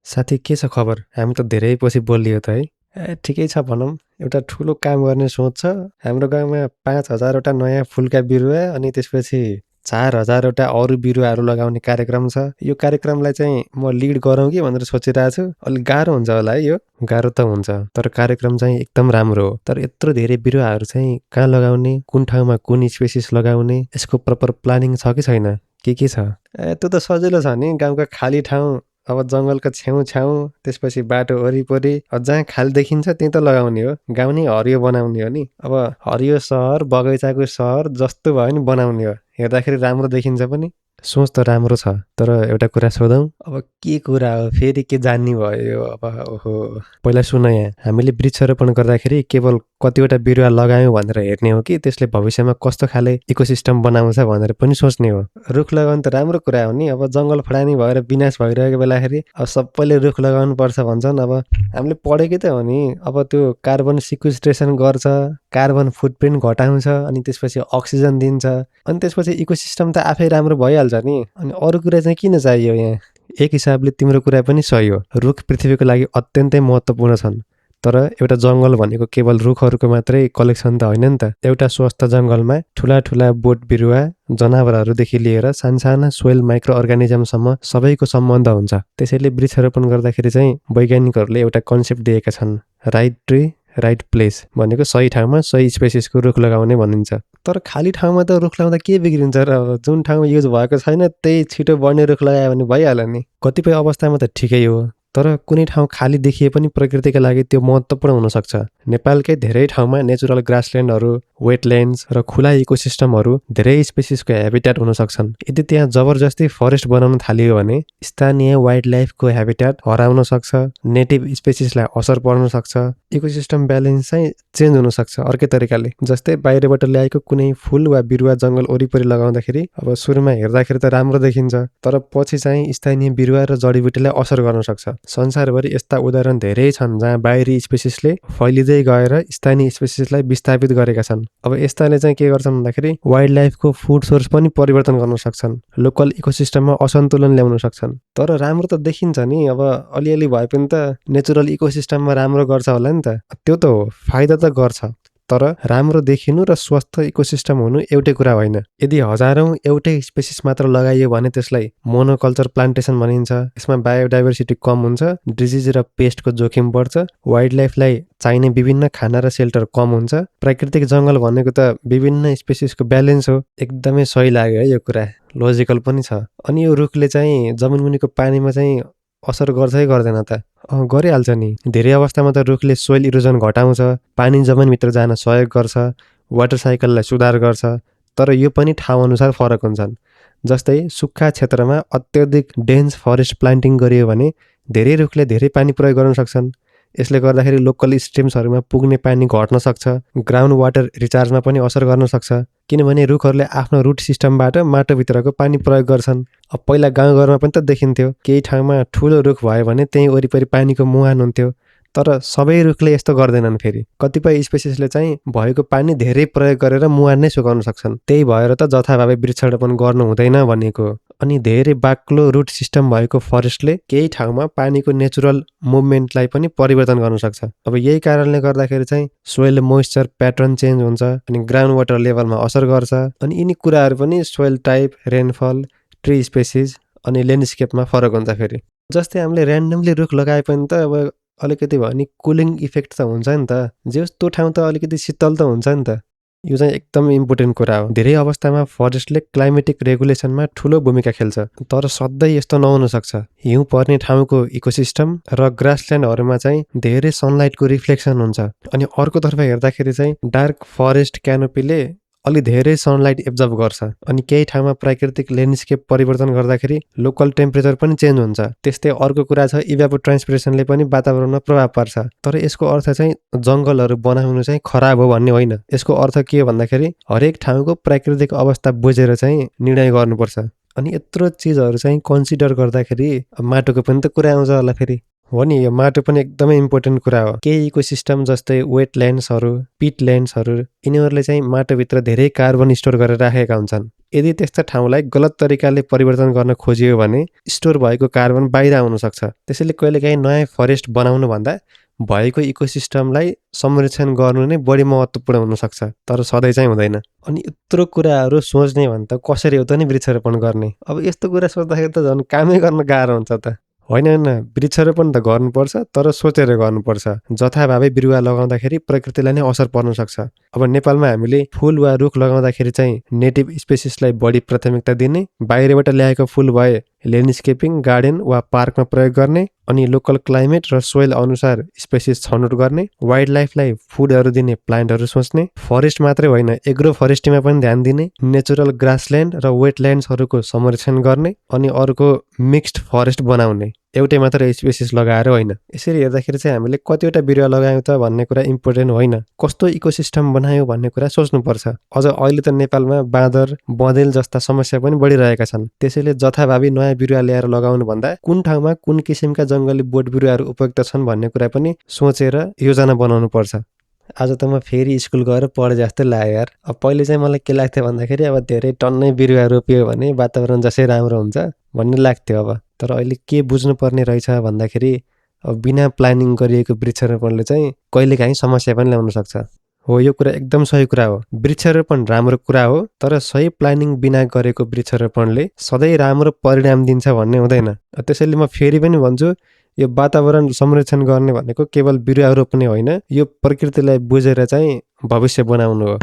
साथी के छ खबर? हामी त धेरै पछि बोलियो त है? ठिकै छ भनौँ। एउटा ठुलो काम गर्ने सोच छ। हाम्रो गाउँमा 5,000 वटा नयाँ फुलका बिरुवा अनि त्यसपछि 4,000 वटा अरू बिरुवाहरू लगाउने कार्यक्रम छ। यो कार्यक्रमलाई चाहिँ म लिड गरौँ कि भनेर सोचिरहेको छु। अलिक गाह्रो हुन्छ होला है यो? गाह्रो त हुन्छ, तर कार्यक्रम चाहिँ एकदम राम्रो हो। तर यत्रो धेरै बिरुवाहरू चाहिँ कहाँ लगाउने, कुन ठाउँमा कुन स्पेसिस लगाउने, यसको प्रपर प्लानिङ छ कि छैन? के छ? त्यो त सजिलो छ नि। गाउँका खाली ठाउँ अब जङ्गलको छेउछाउ त्यसपछि बाटो वरिपरि जहाँ खाली देखिन्छ त्यहीँ त लगाउने हो। गाउँ नै हरियो बनाउने हो नि। अब हरियो सहर बगैँचाको सहर जस्तो भयो नि बनाउने हो। हेर्दाखेरि राम्रो देखिन्छ पनि। सोच त राम्रो छ, तर एउटा कुरा सोधौँ? अब के कुरा हो? फेरि के जान्ने भयो अब? ओहो, पहिला सुन यहाँ, हामीले वृक्षारोपण गर्दाखेरि केवल कतिवटा बिरुवा लगायौँ भनेर हेर्ने हो कि त्यसले भविष्यमा कस्तो खाले इकोसिस्टम बनाउँछ भनेर पनि सोच्ने हो? रुख लगाउनु त राम्रो कुरा हो नि। अब जङ्गल फडानी भएर विनाश भइरहेको बेलाखेरि अब सबैले रुख लगाउनु पर्छ भन्छन्। अब हामीले पढेकै त हो नि। अब त्यो कार्बन सिक्वेस्ट्रेसन गर्छ, कार्बन फुटप्रिन्ट घटाउँछ, अनि त्यसपछि अक्सिजन दिन्छ, अनि त्यसपछि इकोसिस्टम त आफै राम्रो भइहाल्छ नि। अनि अरू कुरा चाहिँ किन चाहियो यहाँ? एक हिसाबले तिम्रो कुरा पनि सही हो। रुख पृथ्वीको लागि अत्यन्तै महत्त्वपूर्ण छन्। तर एउटा जङ्गल भनेको केवल रुखहरूको मात्रै कलेक्सन त होइन नि त। एउटा स्वस्थ जङ्गलमा ठुला ठुला बोट बिरुवा, जनावरहरूदेखि लिएर सानसाना सोइल माइक्रो अर्गानिजमसम्म सबैको सम्बन्ध हुन्छ। त्यसैले वृक्षारोपण गर्दाखेरि चाहिँ वैज्ञानिकहरूले एउटा कन्सेप्ट दिएका छन्, राइट ट्री राइट प्लेस, भनेको सही ठाउँमा सही स्पेसिसको रुख लगाउने भनिन्छ। तर खाली ठाउँमा त रुख लगाउँदा के बिग्रिन्छ र? अब जुन ठाउँमा युज भएको छैन त्यही छिटो बढ्ने रुख लगायो भने भइहाल्यो नि। कतिपय अवस्थामा त ठिकै हो, तर कुनै ठाउँ खाली देखिए पनि प्रकृतिका लागि त्यो महत्त्वपूर्ण हुनसक्छ। नेपालकै धेरै ठाउँमा नेचुरल ग्रासल्यान्डहरू, वेटल्यान्ड्स र खुला इकोसिस्टमहरू धेरै स्पेसिसको हेबिट्याट हुन सक्छन्। यदि त्यहाँ जबरजस्ती फरेस्ट बनाउन थालियो भने स्थानीय वाइल्ड लाइफको हेबिट्याट हराउन सक्छ, नेटिभ स्पेसिसलाई असर पर्न सक्छ, इकोसिस्टम ब्यालेन्स चाहिँ चेन्ज हुन सक्छ अर्कै तरिकाले। जस्तै बाहिरबाट ल्याएको कुनै फुल वा बिरुवा जङ्गल वरिपरि लगाउँदाखेरि अब सुरुमा हेर्दाखेरि त राम्रो देखिन्छ, तर पछि चाहिँ स्थानीय बिरुवा र जडीबुटीलाई असर गर्न सक्छ। संसारभरि यस्ता उदाहरण धेरै छन् जहाँ बाहिरी स्पेसिसले फैलिँदै गएर स्थानीय स्पेसिसलाई विस्थापित गरेका छन्। अब यस्ताले चाहिँ के गर्छन् भन्दाखेरि वाइल्ड लाइफको फुड सोर्स पनि परिवर्तन गर्न सक्छन्, लोकल इकोसिस्टममा असन्तुलन ल्याउन सक्छन्। तर राम्रो त देखिन्छ नि। अब अलिअलि भए पनि त नेचुरल इकोसिस्टममा राम्रो गर्छ होला नि त। त्यो त हो, फाइदा त गर्छ। तर राम्रो देखिनु र स्वस्थ इकोसिस्टम हुनु एउटै कुरा होइन। यदि हजारौँ एउटै स्पेसिस मात्र लगाइयो भने त्यसलाई मोनोकल्चर प्लान्टेसन भनिन्छ। यसमा बायोडाइभर्सिटी कम हुन्छ, डिजिज र पेस्टको जोखिम बढ्छ, वाइल्ड लाइफलाई चाहिने विभिन्न खाना र सेल्टर कम हुन्छ। प्राकृतिक जङ्गल भनेको त विभिन्न स्पेसिसको ब्यालेन्स हो। एकदमै सही लाग्यो है यो कुरा, लोजिकल पनि छ। अनि यो रुखले चाहिँ जमिनमुनिको पानीमा चाहिँ असर गर्छ कि गर्दैन त? गरिहाल्छ नि। धेरै अवस्थामा त रुखले सोइल इरोजन घटाउँछ, पानी जमिनभित्र जान सहयोग गर्छ, वाटर साइकललाई सुधार गर्छ। तर यो पनि ठाउँअनुसार फरक हुन्छन्। जस्तै सुक्खा क्षेत्रमा अत्यधिक डेन्स फरेस्ट प्लान्टिङ गरियो भने धेरै रुखले धेरै पानी प्रयोग गर्न सक्छन्। यसले गर्दाखेरि लोकल स्ट्रिम्सहरूमा पुग्ने पानी घट्न सक्छ, ग्राउन्ड वाटर रिचार्जमा पनि असर गर्न सक्छ, किनभने रुखहरूले आफ्नो रुट सिस्टमबाट माटोभित्रको पानी प्रयोग गर्छन्। अब पहिला गाउँघरमा पनि त देखिन्थ्यो, केही ठाउँमा ठुलो रुख भयो भने त्यहीँ वरिपरि पानीको मुहान हुन्थ्यो। तर सबै रुखले यस्तो गर्दैनन्। फेरि कतिपय स्पेसिसले चाहिँ भएको पानी धेरै प्रयोग गरेर मुहान नै सुकाउन सक्छन्। त्यही भएर त जथाभावी वृक्षारोपण गर्नु हुँदैन भनेको। अनि धेरै बाक्लो रुट सिस्टम भएको फरेस्टले केही ठाउँमा पानीको नेचुरल मुभमेन्टलाई पनि परिवर्तन गर्न सक्छ। अब यही कारणले गर्दाखेरि चाहिँ सोइल मोइस्चर प्याटर्न चेन्ज हुन्छ, अनि ग्राउन्ड वाटर लेभलमा असर गर्छ। अनि यिनी कुराहरू पनि soil type, rainfall, tree species अनि ल्यान्डस्केपमा फरक हुन्छ। फेरि जस्तै हामीले ऱ्यान्डमली रुख लगाए पनि त अब अलिकति भयो नि कुलिङ इफेक्ट त हुन्छ नि त। जे त्यो ठाउँ त अलिकति शीतल त हुन्छ नि त। यो चाहिँ एकदम इम्पोर्टेन्ट कुरा हो। धेरै अवस्थामा फरेस्टले क्लाइमेटिक रेगुलेसनमा ठुलो भूमिका खेल्छ, तर सधैँ यस्तो नहुन सक्छ। हिउँ पर्ने ठाउँको इकोसिस्टम र ग्रासल्यान्डहरूमा चाहिँ धेरै सनलाइटको रिफ्लेक्सन हुन्छ, अनि अर्कोतर्फ हेर्दाखेरि चाहिँ डार्क फरेस्ट क्यानोपीले अलि धेरै सनलाइट एब्जर्भ गर्छ। अनि केही ठाउँमा प्राकृतिक ल्यान्डस्केप परिवर्तन गर्दाखेरि लोकल टेम्परेचर पनि चेन्ज हुन्छ। त्यस्तै अर्को कुरा छ, इभ्यापोट्रान्सपिरेसनले पनि वातावरणमा प्रभाव पार्छ। तर यसको अर्थ चाहिँ जङ्गलहरू बनाउनु चाहिँ खराब हो भन्ने होइन। यसको अर्थ के हो भन्दाखेरि हरेक ठाउँको प्राकृतिक अवस्था बुझेर चाहिँ निर्णय गर्नुपर्छ। अनि यत्रो चिजहरू चाहिँ कन्सिडर गर्दाखेरि माटोको पनि त कुरा आउँछ होला। फेरि हो नि, यो माटो पनि एकदमै इम्पोर्टेन्ट कुरा हो। केही इकोसिस्टम जस्तै वेटल्यान्ड्सहरू, पिटल्यान्ड्सहरू, यिनीहरूले चाहिँ माटोभित्र धेरै कार्बन स्टोर गरेर राखेका हुन्छन्। यदि त्यस्ता ठाउँलाई गलत तरिकाले परिवर्तन गर्न खोजियो भने स्टोर भएको कार्बन बाहिर आउन सक्छ। त्यसैले कहिलेकाहीँ नयाँ फरेस्ट बनाउनु भन्दा भएको इकोसिस्टमलाई संरक्षण गर्नु नै बढी महत्त्वपूर्ण हुन सक्छ, तर सधैँ चाहिँ हुँदैन। अनि यत्रो कुराहरू सोच्ने भने त कसरी हो त नि वृक्षारोपण गर्ने? अब यस्तो कुरा सोच्दाखेरि त झन् कामै गर्न गाह्रो हुन्छ त। होइन वृक्षारोपण त गर्नुपर्छ, तर सोचेर गर्नुपर्छ। जथाभावी बिरुवा लगाउँदाखेरि प्रकृतिलाई नै असर पर्न सक्छ। अब नेपालमा हामीले फुल वा रुख लगाउँदाखेरि चाहिँ नेटिभ स्पेसिसलाई बढी प्राथमिकता दिने, बाहिरबाट ल्याएको फुल भए ल्यान्डस्केपिङ, गार्डन वा पार्कमा प्रयोग गर्ने, अनि लोकल क्लाइमेट र सोइल अनुसार स्पेसिस छनौट गर्ने, वाइल्ड लाइफलाई फुडहरू दिने प्लान्टहरू सोच्ने, फरेस्ट मात्रै होइन एग्रो फरेस्ट्रीमा पनि ध्यान दिने, नेचुरल ग्रासल्यान्ड र वेटल्यान्ड्सहरूको संरक्षण गर्ने, अनि अर्को मिक्स्ड फरेस्ट बनाउने, एउटै मात्र स्पेसिस लगाएर होइन। यसरी हेर्दाखेरि चाहिँ हामीले कतिवटा बिरुवा लगायौँ त भन्ने कुरा इम्पोर्टेन्ट होइन, कस्तो इकोसिस्टम बनायौँ भन्ने कुरा सोच्नुपर्छ। अझ अहिले त नेपालमा बाँदर, बँदेल जस्ता समस्या पनि बढिरहेका छन्। त्यसैले जथाभावी नयाँ बिरुवा ल्याएर लगाउनु भन्दा कुन ठाउँमा कुन किसिमका जङ्गली बोट बिरुवाहरू उपयुक्त छन् भन्ने कुरा पनि सोचेर योजना बनाउनु पर्छ। आज त म फेरि स्कुल गएर पढे जस्तो लाग्यो यार। अब पहिले चाहिँ मलाई के लाग्थ्यो भन्दाखेरि अब धेरै टन्नै बिरुवा रोपियो भने वातावरण जसै राम्रो हुन्छ भन्ने लाग्थ्यो। अब तर अहिले के बुझ्नुपर्ने रहेछ भन्दाखेरि अब बिना प्लानिङ गरिएको वृक्षारोपणले चाहिँ कहिलेकाहीँ समस्या पनि ल्याउन सक्छ। हो, यो कुरा एकदम सही कुरा हो। वृक्षारोपण राम्रो कुरा हो, तर सही प्लानिङ बिना गरेको वृक्षारोपणले सधैँ राम्रो परिणाम दिन्छ भन्ने हुँदैन। त्यसैले म फेरि पनि भन्छु, यो वातावरण संरक्षण गर्ने भनेको केवल बिरुवा रोप्ने होइन, यो प्रकृतिलाई बुझेर चाहिँ भविष्य बनाउनु हो।